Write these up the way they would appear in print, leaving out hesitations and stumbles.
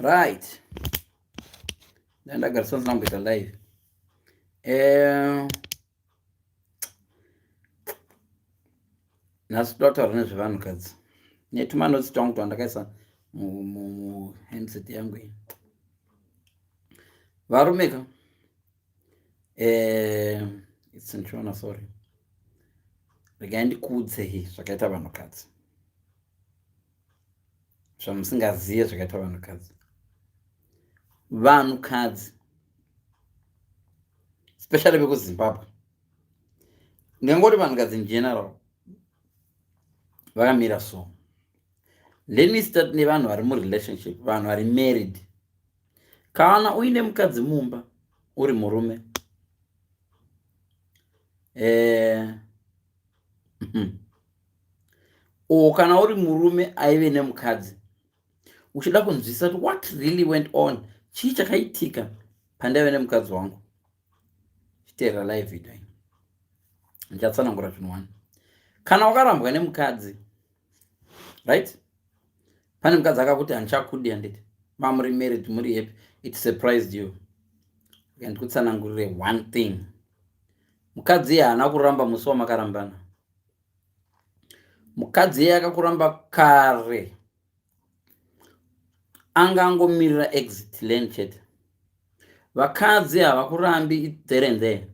Right, ndandagara ndisina kumboita live. Nhasi toda kutaura nezvevanhukadzi netumanotsi twangu twandakaisa muhandset yangu iyi. Varume ka, it's in, sorry, regai ndikuudzei zvakaita vanhukadzi, zvamusingazive zvakaita vanhukadzi. Vanhukadzi, especially vekuZimbabwe, ndingangoti vanhukadzi in general vakamira. So let me start nevanhu vari murelationship, vanhu vari married. Kana uine mukadzi mumba, uri murume, o kana uri murume aive nemukadzi, uchida kunzwisisa kuti what really went on, chii chakaitika pandaive nemukadzi wangu, chiteerera live video iyi, ndichatsanangura zvinhu one. Kana wakarambwa nemukadzi, right, pane mukadzi akakuti, "Handichakudi," handiti mamuri married, muri happy, it surprised you. Ndikutsanangurire one thing: mukadzi iye haana kuramba musi wamakarambana. Mukadzi iye akakuramba kare, anga angomirira exit lane chete. Vakadzi havakurambi there and there.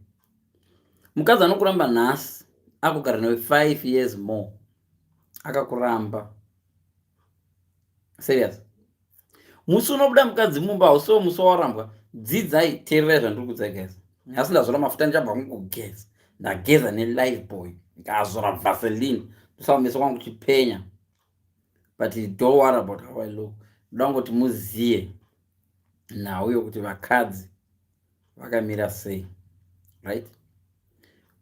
Mukadzi anokuramba nhasi, akugara newe 5 years more akakuramba. Serious, musi unobuda mukadzi mumba hausiwo musi wawarambwa. Dzidzai, teererai zvandiri kudzai, guys. Nhasi ndazora mafuta, ndichabva kungogeza, ndageza neLifebuoy, ndikazora Vaseline, ndosaka meso kwangu chipenya, but don't worry about how I look. Ndoda kungoti muziye nhau yokuti vakadzi vakamira sei, right?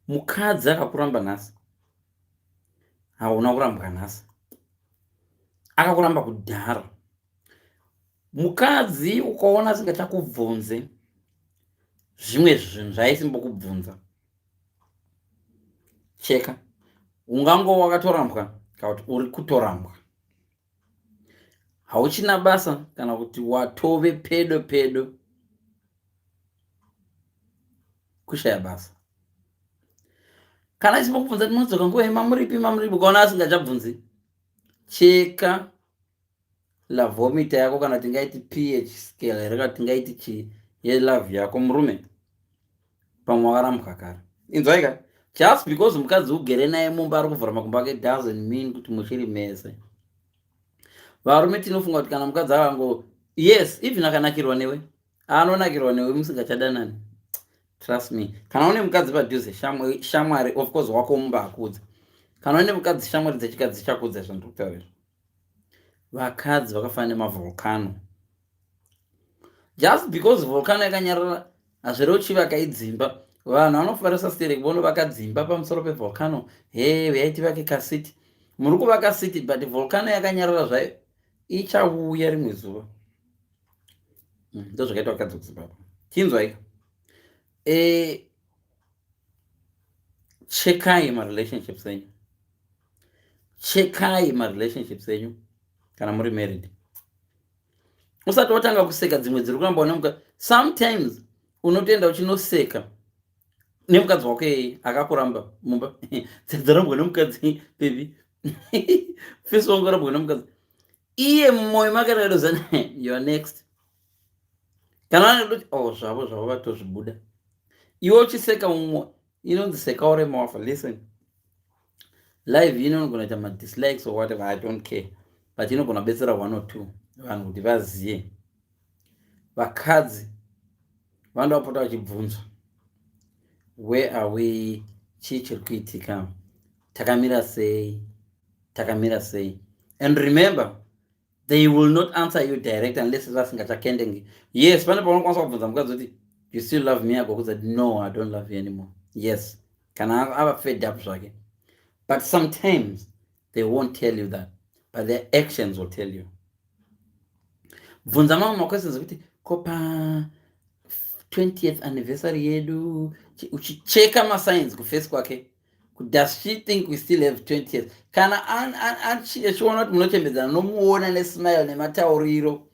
Mukadzi akakuramba nhasi, hauna kurambwa nhasi, akakuramba kudhara. Mukadzi ukaona asingachakubvunze zvimwe zvinhu zvaisimbokubvunza, cheka, ungangova wakatorambwa kana kuti uri kutorambwa, hauchina basa, kana kuti watove pedo pedo kushaya basa. Kana achimbokubvunza kuti munodzoka nguva mamuripi, mamuripi, ukaona asingachabvunzi, cheka love-meter yako, kana tingaiti pH scale here, kana tingaiti chii yelove yako. Murume, pamwe wakarambwa kare. Inzwai ka, just because mukadzi ugere naye mumba ari kuvhura makumbo ake doesn't mean kuti muchiri mese. Varume tinofunga kuti kana mukadzi akango, yes, even akanakirwa newe, anonakirwa newe musingachadanani. Trust me, kana une mukadzi padhuze, shamwari, of course wako mumba akudza, kana une mukadzi, shamwari dzechikadzi dzichakudza zvandiri kutaura izvo. Vakadzi vakafanana nemavolcano. Just because volcano yakanyarara hazvirevo chivaka idzimba. Vanhu vanofarisa stereki, vonovaka dzimba pamusoro pevolcano. He, uyai tivake kacity. Muri kuvaka city, but volcano yakanyarara zvayo, ichauya rimwe zuva. Ndo zvakaita vakadzi kuZimbabwe. Chinzwaika, chekai marelationships enyu, chekai marelationships enyu. Kana muri married, usati watanga kuseka dzimwe dziri kuramba nemuka, sometimes unotoenda uchinoseka nemukadzi wako iyeye akakuramba mumba. Dzarambwa nemukadzi, baby, fesi wangu arambwa nemukadzi iye, mumwoyo make akadozana, "You are next." Kana vanodoti, "Oh, zvavo zvavo vatozvibuda," iwe uchiseka mumwe, inonzi seka urema wafa. Listen, live ino inogona kuita madislikes or whatever, I don't care, but inogona kubetsera one or two vanhu kuti vazive vakadzi vanoda kupota vachibvunzwa, "Where are we? Chii chiri kuitika? Takamira sei? Takamira sei?" And remember, they will not answer you direct unless vasingachakendengi. Yes, pane paunokwanisa kubvunza mukadzi kuti, "You still love me?" Agokudza, "No, I don't love you anymore." Yes, kana ava fed up zvake. But sometimes they won't tell you that, but their actions will tell you. Bvunza mamwe maquestions ekuti, "Ko pa 20th anniversary yedu?" Uchicheka masigns kuface kwake. Does she think we still have 20 years? Kana achiona kuti munochembedzana, nomuona nesmile nematauriro.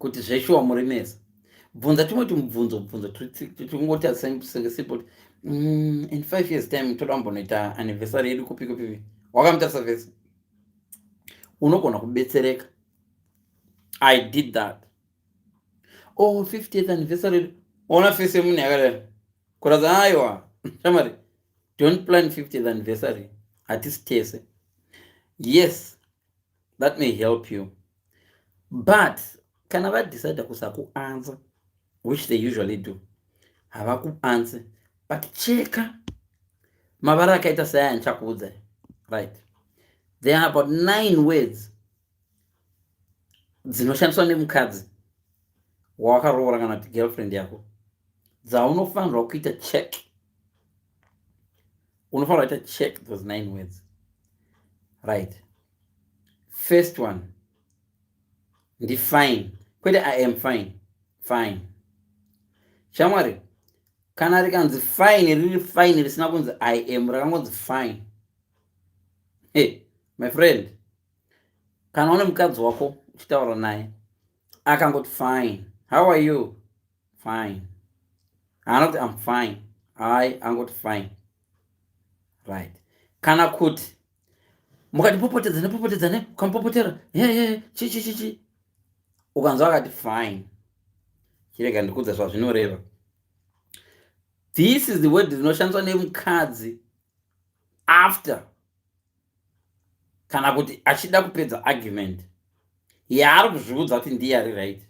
Kuti zveshuwa muri mese. Bvunza tumwe tumubvunzo bvunzo tungoti simple. In 5 years time toda kumbonoita anniversary yedu kupi kupi. Wakamutarisa face, unogona kubetsereka. I did that. Oh, 50th anniversary, ona face yemunhu yakadai kuratidza, aiwa shamari, don't plan 50th anniversary, hatisi tese. Yes, that may help you, but kana vadecida kusakuanswer, which they usually do, havakuanswer, but cheka mavara akaita seaya ndichakuudzai. Right, there are about nine words dzinoshandiswa nemukadzi wawakaroora kana kuti girlfriend yako dzaunofanirwa kuita check. Unofanirwa kuita check those nine words, right? First one ndifine, kwete "I am fine." Fine, shamwari, kana rikanzi fine, riri fine risina kunzi "I am", rakangonzi fine. Hey, my friend, kana une mukadzi wako uchitaura naye, akangoti "Fine, how are you?" Fine. Haana kuti "I'm fine." Hai, angoti "Fine," right? Kana kuti mukati popotedzane popotedzane, ukamupopotera, ye chi chi chi chi, ukanzwa akati "Fine," chirega ndikudza zvazvinoreva. This is the word rinoshandiswa nemukadzi after kana kuti achida kupedza argument yaari kuzviudza kuti ndiye ari right.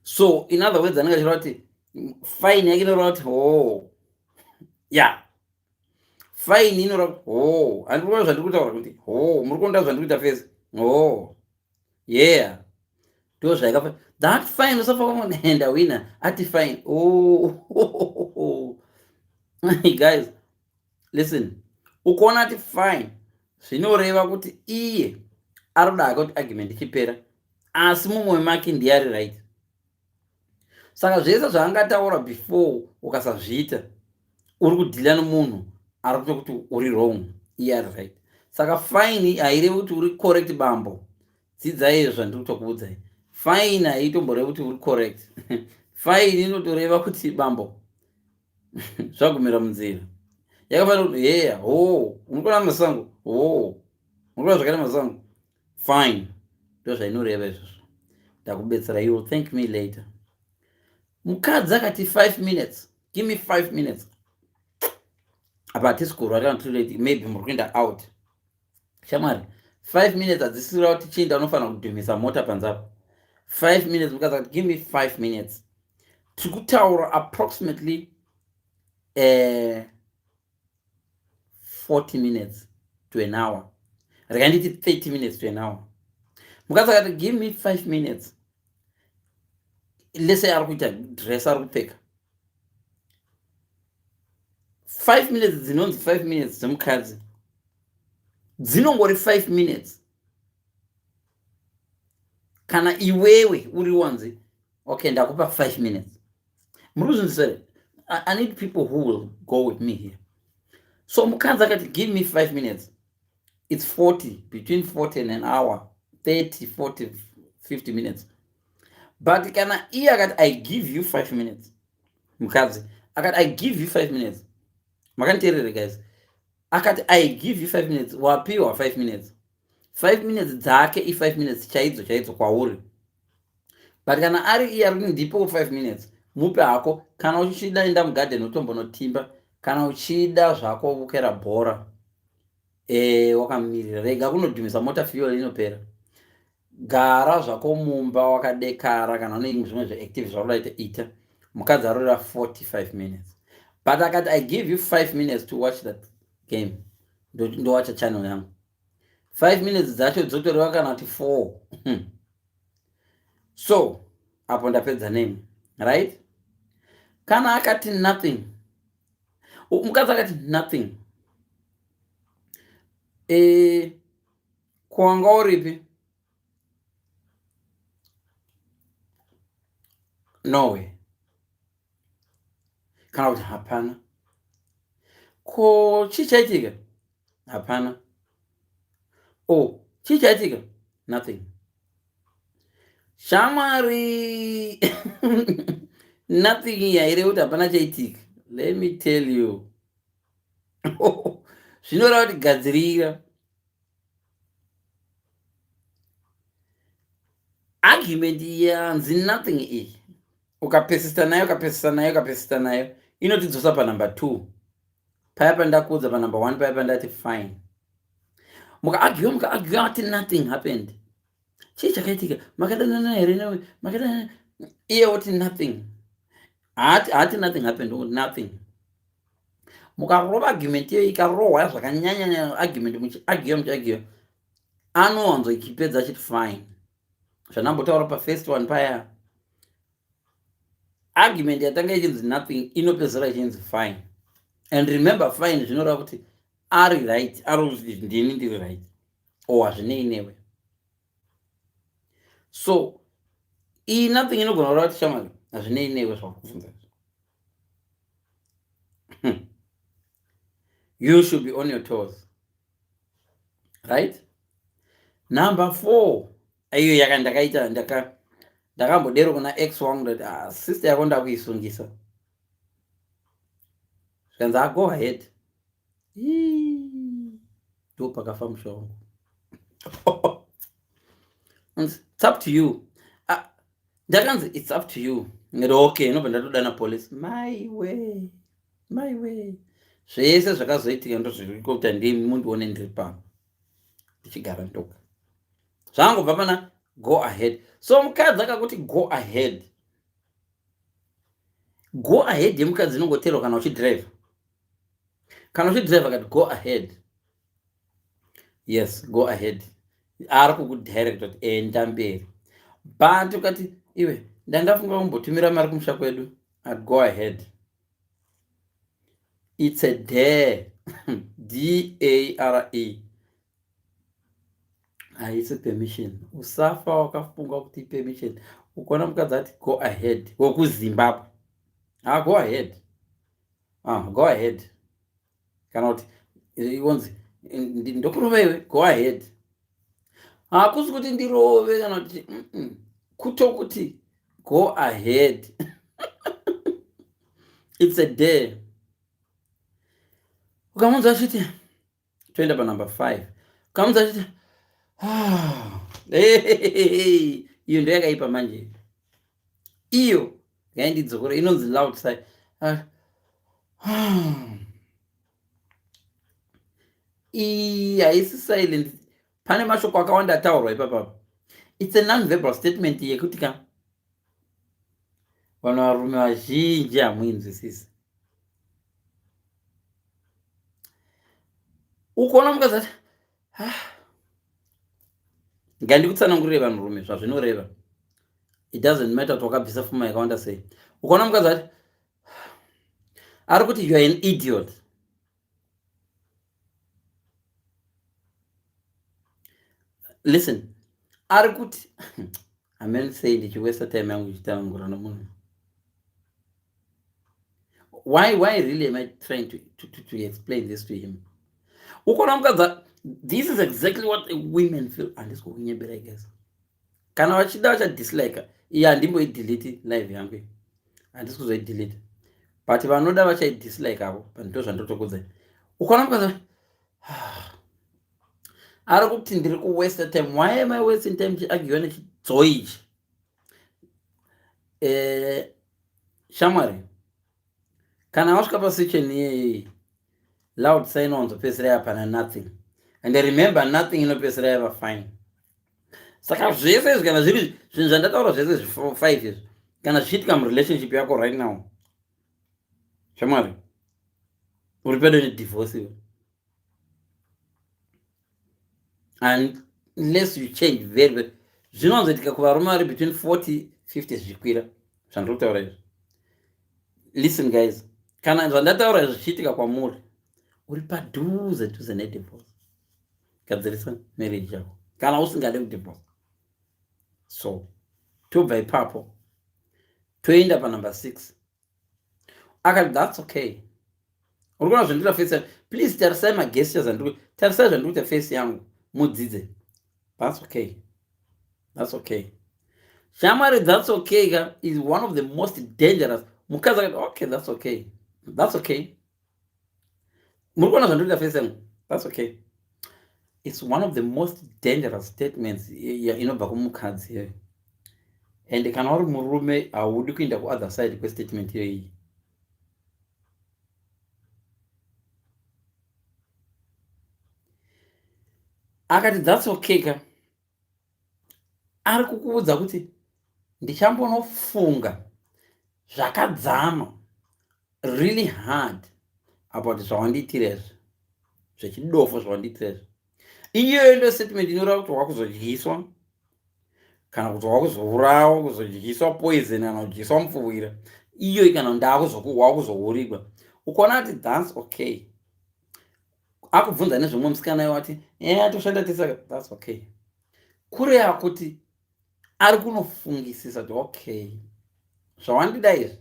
So in other words, anenge achireva kuti fine yake inoreva kuti "Oh yeah." Fine inoreva kuti "Oh." Handiri kuona zvandiri kutaura kuti "Oh." Muri kuona zvandiri kuita face? "Oh yeah," ndo zvaikafa that fine. Usafa ndawina ati "Fine." Oh guys, listen, ukuona ati "Fine," zvinoreva kuti iye ari kuda hake kuti argument ichipera, asi mumwe make ndiye ari right. Saka zvese zvaangataura before, ukasazviita, uri kudeala nomunhu ari kutokuti uri wrong, iye ari right. Saka fine hairevi kuti uri correct. Bambo, dzidzai izvo zvandiri kutokuudzai. Fine haitomborevi kuti uri correct. Fine inotoreva kuti, bambo, zvagumira munzira yakafanira kuti heya ho. Unikuona masango ho, unikuona zvakaita masango. Fine ndo zvainoreva izvozvo. Ndakubetsera, you will thank me later. Mukadzi akati "5 minutes," give me 5 minutes. Apa hatisi kurwa kana too late, maybe muri kuenda out. Shamwari, 5 minutes hadzisira kuti chienda unofanira kudhumisa mota panze apo. 5 minutes, mukadzi akati "Give me 5 minutes," tiri kutaura approximately 40 minutes to an hour, rega nditi 30 minutes to an hour. Mukadzi akati "Give me 5 minutes," lese ari kuita dress, ari kupfeka, 5 minutes dzinonzi 5 minutes dzemukadzi dzinongori 5 minutes kana iwewe uri wanzi, "Okay, ndakupa 5 minutes." Muri kuzvinzwisere? I need people who will go with me here. So mukadzi akati "Give me 5 minutes," it's 40, between 40 and an hour, 30, 40, 50 minutes. But kana iye akati "I give you 5 minutes," mukadzi akati "I give you 5 minutes," makanditeerere guys, akati "I give you 5 minutes," wapiwa 5 minutes. 5 minutes dzake i5 minutes chaidzo chaidzo kwauri. But kana ari iye ari kuti "Ndipewo 5 minutes," mupe hako. Kana uchida, enda mugadheni utombonotimba. Kana uchida zvako, vukera bhora wakamirira. Rega kunodhumisa mota, fuel inopera. Gara zvako mumba wakadekara. Kana une zvimwe zveactive zvaunoda ita, ita. Mukadzi arorera 45 minutes, but akati "I give you 5 minutes to watch that game," ndowacha channel yangu, 5 minutes dzacho dzotoreva kana kuti 4. So apo ndapedza name, right? Kana akati "Nothing," mukadzi akati "Nothing," kuwanga uripi? Norway. Kana kuti "Hapana." Ko chii chaitika? "Hapana." O, chii chaitika? "Nothing." Shamwari, nothing haireve kuti hapana chaitika. Let me tell you, zvinoreva kuti gadzirira. Argument yanzi nothing iyi, ukapesista nayo, ukapesista nayo, ukapesista nayo, inotidzosa panumber 2 paya pandakuudza, panumber 1 paya pandati fine. Mukaagiwa, mukaagiwa, ati nothing happened. Chii chakaitika? Makadanana here newe? Makadanana? Iye woti nothing. Haati nothing happened, nothing. Mukarova argument iyo, ikarohwa zvakanyanyanya argument, muchiagiwa, muchiagiwa, anowanzo ichipedza achiti fine. Zvandambotaura pafirst one paya, argument yatanga ichinzi nothing inopedzisira ichinzi fine. And remember, fine zvinoreva kuti ari right, ari kuti ndini ndiri right or hazvinei newe. So iyi nothing inogona kureva kuti shamwari, hazvinei newe zvakubvunza. You should be on your toes, right? Number 4, iyo yaka ndakaita, ndakambodero kuna ex wangu, ndati, ah, sister yako ndakuisungisa. Zvikanzi, ah, go ahead. Ndo pakafa musha wangu. It's up to you. Ah, ndakanzi it's up to you. Ndati okay, inobva ndatodana police. My way, my way. Zvese zvakazoitika ndozviri kuti ndimi mundione ndiri pano ndichigara ndoga. Zvangobva pana go ahead. So mukadzi akakuti go ahead, go ahead yemukadzi inongoterwa kana uchidrive. Kana uchidrive akati go ahead, yes, go ahead, ari kukudirect kuti enda mberi. But ukati iwe, ndandafunga kumbotumira mari kumusha kwedu, at go ahead, it's a dare, d a r e, haisi permission. Usafa wakafunga kuti permission. Ukaona mukadzi ati go ahead, wekuZimbabwe, ah, go ahead, ah, go ahead, kana kuti ionzi ndokurova iwe, go ahead, hakusi kuti ndirove kana kuti kutokuti go ahead, it's a dare. Ukamunzwa achiti, toenda panumber 5, ukamunzwa achiti ah, iyo ndo yakaipa manje iyo, ngaindidzokore, inonzi loud sigh. Ah, iyi haisi silent, pane mashoko akawanda ataurwa ipapapa. It's a non-verbal statement yekuti ka vanhu varume vazhinji hamuinzwisisi. Ukuona mukadzi ati ah, ngandikutsanangurire vanhurume zvazvinoreva. It doesn't matter kuti wakabvisa fuma yakawanda sei. Ukaona mukadzi ati, ari kuti you are an idiot. Listen, ari kuti amen sei ndichiwesta time yangu ichitangura nomunhu? Why really am I trying to explain this to him? Ukaona mukadzi, this is exactly what women feel. Handisi kukunyebera, guys. Kana vachida vachadislike. Iye handimboidelete live yangu, handisi kuzoidelete, but vanoda vachaidislike avo, ndo zvandotokudzai. Ukaona mukadzi ari kuti ndiri kuwaste time, why am I wasting time chiagiwa nechidzoi ichi? Shamwari, kana wasvika pasituation iyeyi, loud sigh inowanzopedzisira yapana nothing. And remember, nothing inopedzisira yava fine. Saka zvese izvi, kana zviri zvinhu zvandataura zvese 5 izvi, kana zvichiitika murelationship yako right now, shamwari, uri pedo nedivorce iwe, unless you change very very. Zvinowanzoitika kuvarume vari between 40 50 zvichikwira, zvandiri kutaura izvi. Listen guys, kana zvandataura izvi zvichiitika kwamuri, uri padhuze dhuze nedivorce. Gadzirisa marriage yako kana usingade kudivorce. So tobva ipapo toenda panumber 6. Akati that's okay. Uri kuona zvandira face? Please tarisai magestures andiri, tarisai zvandiri kuita face yangu, mudzidze. That's okay, that's okay. Shamwari, that's okay ka is one of the most dangerous. Mukadzi akati okay, that's okay, that's okay. Muri kuona zvandiri kuita face yangu? That's okay. It's one of the most dangerous statements inobva kumukadzi iyoyo. And kana uri murume haudi kuenda kuother side kwestatement iyoyi. Akati that's okay ka, ari kukuudza kuti ndichambonofunga zvakadzama really hard about zvawandiitira izvi, zvechidofo zvawandiitira izvi. Iyoyo ndo statement inoreva kuti wakuzodyiswa kana kuti wakuzourawa, kuzodyiswa poison kana kudyiswa mupfuwira iyoyi, kana wakuzourigwa. Ukaona kuti that's okay, akubvunza nezvemumwe musikana iwo ati atoshanda tese, that's okay, kureva kuti ari kunofungisisa kuti okay, zvawandida izvi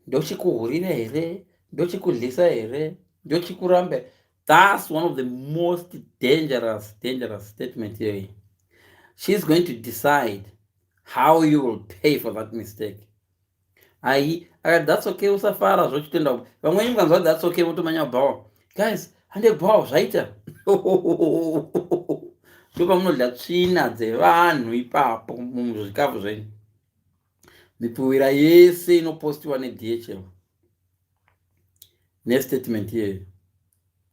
ndochikuhurira here, ndochikudlisa here, ndochikuramba. That's one of the most dangerous statement here. She's going to decide how you will pay for that mistake. Ai akati that's okay, usafara zvochitenda. Vamweni mukanzwa that's okay votomanya bhawa. Guys, hande bhawa zvaita. Ndopamunodya tsvina dzevanhu ipapo muzvikafu zvenyu. Mipfuwira yese inopostiwa neDHL nestatement iyeyo.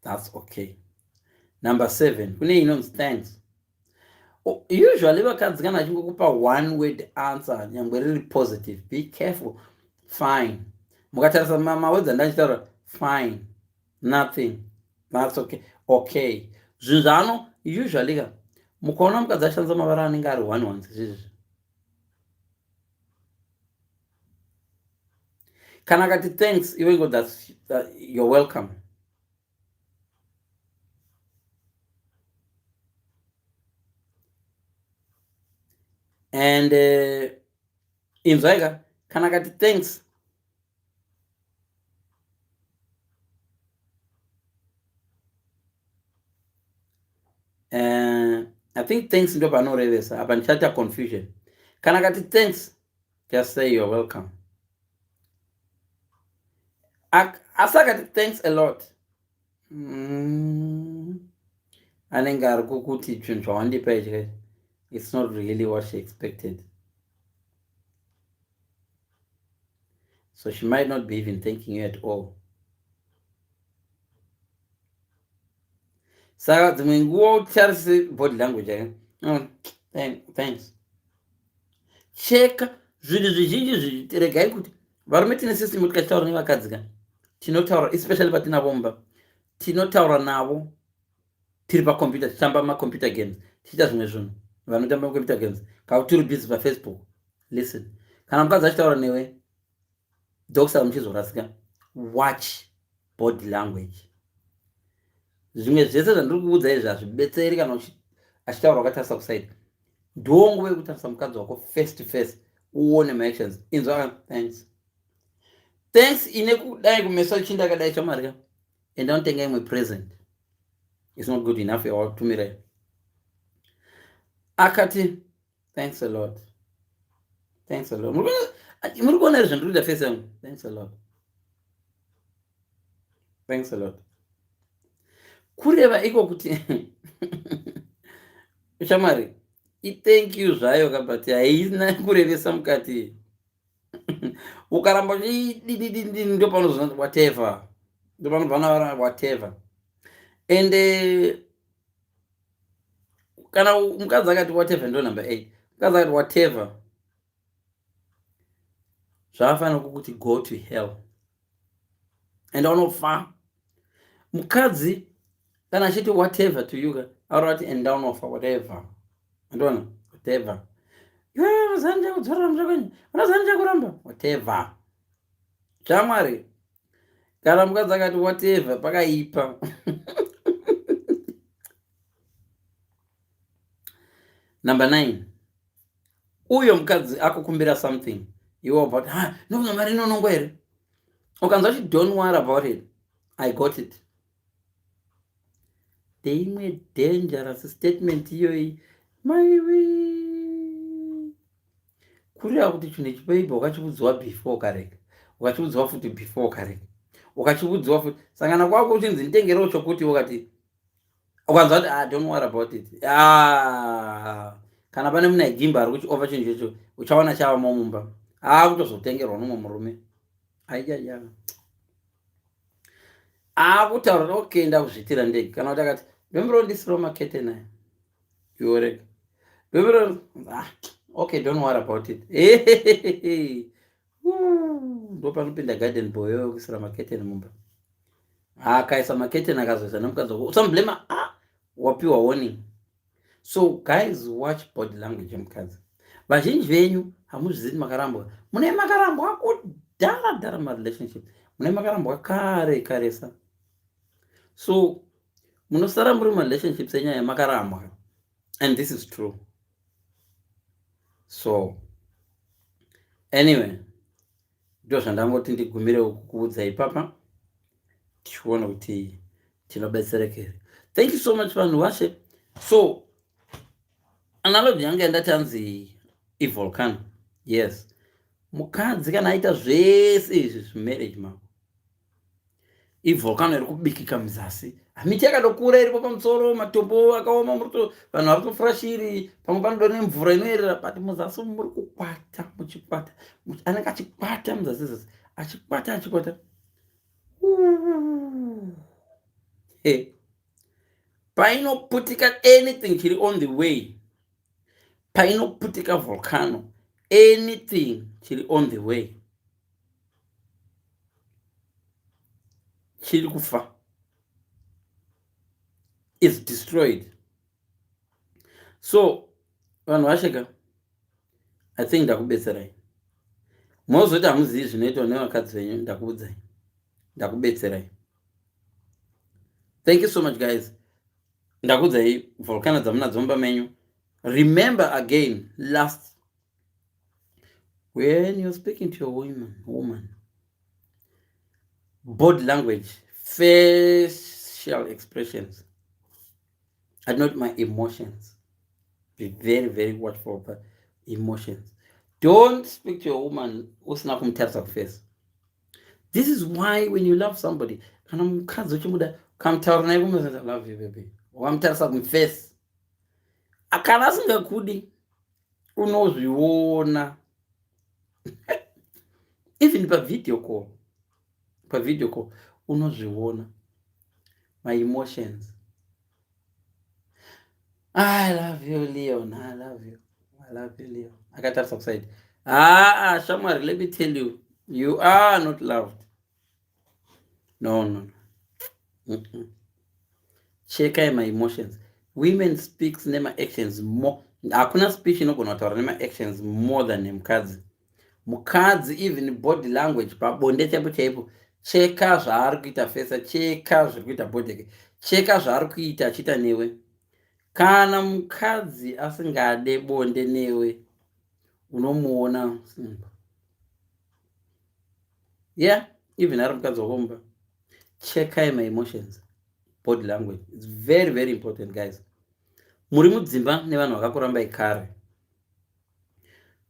That's okay. Number 7, kune inonzi thanks. Usually vakadzi kana achingokupa one word answer nyangwe riri positive, be careful. Fine. Mukatarisa mawords andachitaura, fine, nothing, that's okay, okay. Zvinhu zvaano usually ka mukaona mukadzi ashandisa mavara anenge ari one ones izvizvi. Kana akati thanks, iwe ngo that's you're welcome. And inzwai ka, kana akati thanks, I think thanks ndo panorevesa apa, ndichaita confusion. Kana akati thanks, just say you're welcome. Asi akati thanks a lot, anenge ari kukuti chinhu chawandipa ichi, it's not really what she expected. So she might not be even thanking you at all. Saka dzimwe nguva utarise body language yake. Thanks. Cheka zvinhu zvizhinji. Regai kuti varume tine system yekuti kachitaura nevakadzi ka, tinotaura, especially patinavo mumba, tinotaura navo tiri pacomputer, tichitamba macomputer games, tichiita zvimwe zvinhu. Vanotamba macomputer games kana tiri busy paFacebook. Listen, kana mukadzi achitaura newe, doksa muchizorasika, watch body language. Zvimwe zvese zvandiri kuudza izvi hazvibetseri kana achitaura wakatarisa kuside. Ndonguva yekutarisa mukadzi wako face to face, uone maactions. Inzwa, thanks, thanks ine kudai kumeso achinda akadai. Chamarika, enda unotenga imwe present, it's not good enough yawatumira. Akati thanks a lot, thanks a lot. Muri kuona here zvandiri kuita face yangu? Thanks a lot, thanks a lot, kureva iko kuti shamwari, ithank you zvayo ka, but haina kurevesa mukati. Ukaramba uchididididi, ndo panozona whatever, ndo panobva whatever. And kana mukadzi akati whatever, ndo number 8, mukadzi akati whatever, zvavafanira kukuti go to hell and unofa. Mukadzi kana achiti whatever to you, arati enda unofa, whatever, andiona whatever. Iwe unozanja kudzorera musha kwenyu, unozanja kuramba whatever. Shamwari, kana mukadzi akati whatever, pakaipa. Number 9, uyo mukadzi akukumbira something, iwe wabva kuti ha, nokuna mari inonongwa here? Ukanzwa kuti don't worry about it, I got it, ndeimwe dangerous statement iyoyi. Maiwi. Kureva kuti chinhu ichi baby wakachiudzwa before ukarega, ukachiudzwa futi before ukarega, ukachiudzwa futi. Sangana kwako uchinzi nditengerewo chokuti, ukati ukanzwa kuti, "Ah, don't worry about it." Ah, kana pane munhu aigimba ari kuchiova chinhu ichocho, uchaona chavamo mumba, akutozotengerwa nomwe murume. Aiyaya, akutaura kuti, "Okay, ndakuzviitira ndege." Kana kuti akati, "Ndombiro ndisiro maketeni aya," iwe rega. "Ndombiro." "Ah, okay, don't worry about it." Ndo panopinda garden boy yoyo kuisira maketeni mumba. Akaisa maketeni, akazoisa nemukadzi wako, usamublema. Ah, wapiwa warning. So guys, watch body language yemukadzi. Vazhinji venyu hamuzvizivi, makarambwa. Mune makarambwa kudhara dhara marelationship, mune makarambwa kare karesa. So munosara muri marelationships enyaya yemakarambwa, and this is true. So anyway, ndo zvandangoti ndigumire kukuudza ipapa, tichiona kuti tinobetserekere. Thank you so much, vanhu vashe. So analogy yangu yandati hanzi ivolcano, yes, mukadzi kana aita zvese izvi zvimarriage mako, ivolcano iri kubikika muzasi. Miti yakadokura iripo pamusoro, matombo akaoma, vanhu vari kutofura shiri, pamwe panodo nemvura inoerera, but muzasi muri kukwata, muchikwata, anenge achikwata muzasi zasi, achikwata, achikwata. Hey. Painoputika, anything chiri on the way, painoputika volcano, anything chiri on the way chiri kufa, is destroyed. So vanhu vasheka, I think ndakubetserai. Mozoti hamuzivi zvinoitwa nevakadzi venyu, ndakuudzai, ndakubetserai. Thank you so much, guys. Ndakuudzai volcano dzamunadzo mumba menyu. Remember again, last, when you're speaking to your woman, body language, facial expressions are not my emotions. Be very, very watchful of emotions. Don't speak to your woman usina kumutarisa kuface. This is why when you love somebody, kana mukadzi uchimuda, ukamutaura naye kumuzati, "Love you, baby," wakamutarisa kumuface. Kana asingakudi, unozviona even pavideo call. Pavideo call unozviona my emotions. "I love you, Leon. I love you. I love you, Leon." Akatarisa kuside. Ah, shamwari, let me tell you, you are not loved. No. Chekai my emotions. Women speaks nema-actions more. Hakuna speech inogona kutaura nema-actions more than nemukadzi. Mukadzi, even body language, pabonde chaipo chaipo, cheka zvaari kuita fesa, cheka zviri kuita body yake, cheka zvaari kuita achiita newe. Kana mukadzi asingade bonde newe, unomuona. Yeah, even ari mukadzi wakomba, chekai my emotions, body language. It's very, very important, guys. Muri mudzimba nevanhu vakakurambai kare,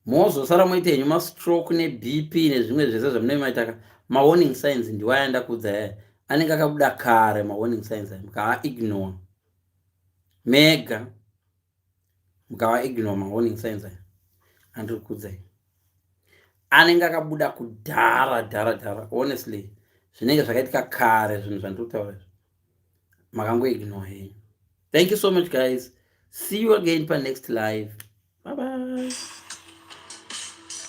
mozosara moita henyu mastroke neBP nezvimwe zvese zvamunenge maitaka. Mawarning signs ndiwaya ndakuudza yaya, anenge akabuda kare mawarning signs aya. Mukava-ignore mega, mukava-ignore mawarning signs aya andiri kuudzai, anenge akabuda kudhara dhara dhara. Honestly, zvinenge zvakaitika kare zvinhu zvandiri kutaura izvi, makangoignore henyu. Thank you so much, guys. See you again panext live. Bye bye.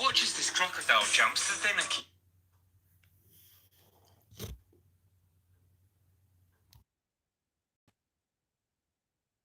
Watch as this crocodile jumps the thin and keep